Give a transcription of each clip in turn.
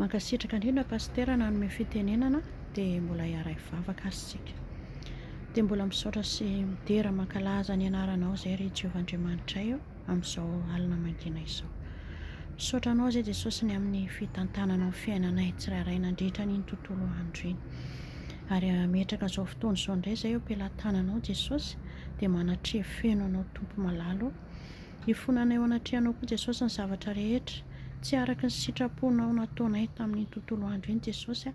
Mankasitraka indrindra Pasitera nanome fitenenana dia mbola hiara-hivavaka ary isika. Dia mbola misaotra sy midera mankalaza ny anaranao izay ry Jehovah Andriamanitray o amin'izao alina mangina izao. Misaotra anao izay Jesosy ny amin'ny fitantananao ny fiainanay tsirairay nandritra an'iny tontolo andro iny. Ary hametraka izao fotoana izao indray izay eo am-pelatananao Jesosy dia manatreha feno anao Tompo malala o. Hifonanay eo anatrehanao koa Jesosy ny zavatra rehetra tsy araka ny sitraponao nataonay tamin'iny tontolo andro iny Jesosy a.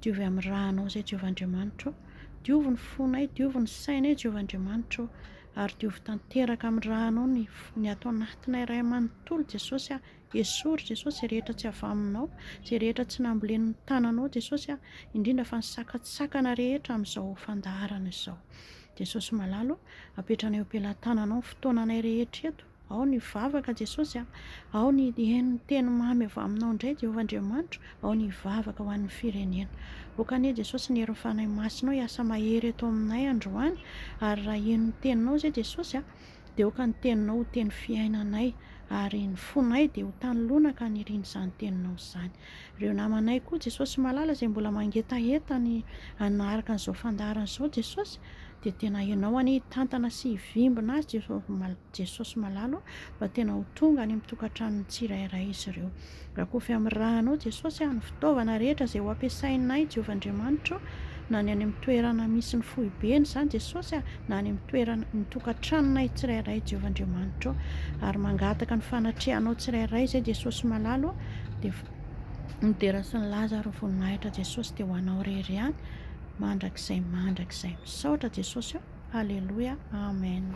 Diovy amin'ny rànao izay Jehovah Andriamanitro. Diovy ny fonay, diovy ny sainay Jehovah Andriamanitro. Ary diovy tanteraka amin'ny rànao ny ny ato anatinay Ray manontolo Jesosy a. Esory Jesosy izay rehetra tsy avy aminao, izay rehetra tsy nambolen'ny tananao Jesosy a, indrindra fa ny sakantsakana rehetra amin'izao fandaharana izao. Jesosy malala o, apetranay eo am-pelatananao ny fotoananay rehetra eto. Ao ny vavaka Jesosy a, ao ny hihaino ny teny mamy avy aminao indray Jehovah Andriamanitro, ao ny hivavaka ho an'ny firenena. Aoka anie Jesosy ny herin'ny Fanahy Masinao hiasa mahery eto aminay androany, ary raha heno ny teninao izay Jesosy a, dia aoka ny teninao ho teny fiainanay, ary ny fonay dia ho tany lonaka haniriana izany teninao izany. Ireo namanay koa Jesosy malala izay mbola mangetaheta ny hanaraka an'izao fandaharana izao Jesosy dia tena Ianao anie hitantana sy hivimbina azy Jesosy malala o, mba tena ho tonga any amin'ny tokantranon'ny tsirairay izy ireo. Rakofy amin'ny rànao Jesosy a, ny fitaovana rehetra izay ho ampiasainay Jehovah Andriamanitra o, na ny any amin'ny toerana misy ny foibeny izany Jesosy a, na any amin'ny toerana, ny tokantranonay tsirairay Jehovah Andriamanitra o, ary mangataka ny fanatrehanao tsirairay izay Jesosy malala o, dia ny dera sy ny laza ary ny voninahitra Jesosy dia ho anao irery ihany mandrakizay mandrakizay. Misaotra Jesosy o, Haleloia, Amen.